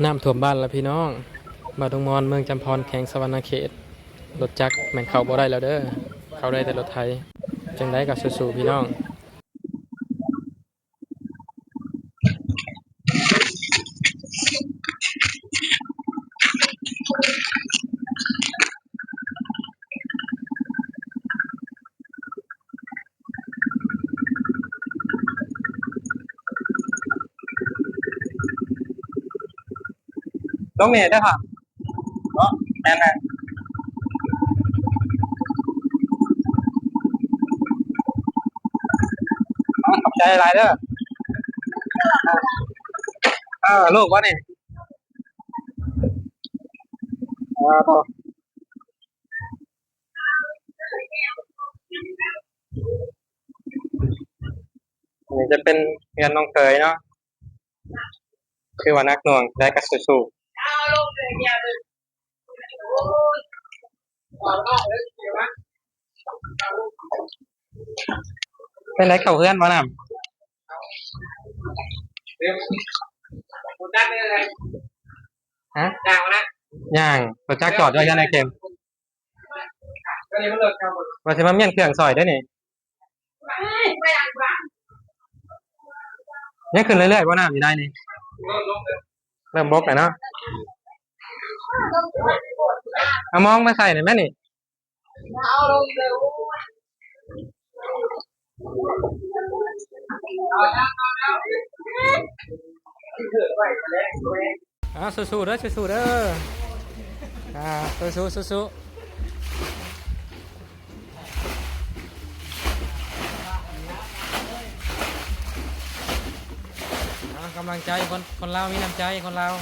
ນ້ຳຖ້ວມບ້ານລະພີ່ນ້ອງ, ບ້ານດົງມອນ ເມືອງຈຳພອນ ແຂວງສະຫວັນນະເຂດ. ລົດຈັກແມ່ນເຂົ້າບໍ່ໄດ້ແລ້ວເດີ, ເຂົ້າໄດ້ແຕ່ລົດໄຖ. ຈັ່ງໃດກໍສູ້ໆພີ່ນ້ອງ. ລົງນີ້ເດີ ເນາະ ແມ່ນແຫຼະ. ຂອບໃຈຫຼາຍເດີ. ເອີ ລູກບໍ່ນີ້? ເອີ ໂຕ ນີ້ຈະເປັນເຮືອນນ້ອງເຂີຍເນາະ. ຄືວ່າໜັກໜ່ວງໄດ້ກໍສູ້ໆ. ເປັນໃດ ເຂົ້າເຮືອນບໍ່ນ້ຳ? ຮະ? ຍ່າງ ລົດຈັກຈອດຢູ່ເຮືອນອ້າຍເຂັມ. ວ່າຊິມາມ້ຽນເຄື່ອງຊ່ອຍເດ້ນີ້. ຍັງຂຶ້ນເລື້ອຍໆບໍ່ ນ້ຳຢູ່ໃນນີ້? ເລີ່ມບົກແລ້ວເນາະ. ເອົາມອງມາໃສ່ໜ່ອຍແມ່ນີ້. ອ່າ ສູ້ໆເດີ ສູ້ໆເດີ. ອ່າ ສູ້ໆ ສູ້ໆ. ອ່າ ກຳລັງໃຈ ຄົນ ຄົນລາວມີນ້ຳໃຈ ຄົນລາວ.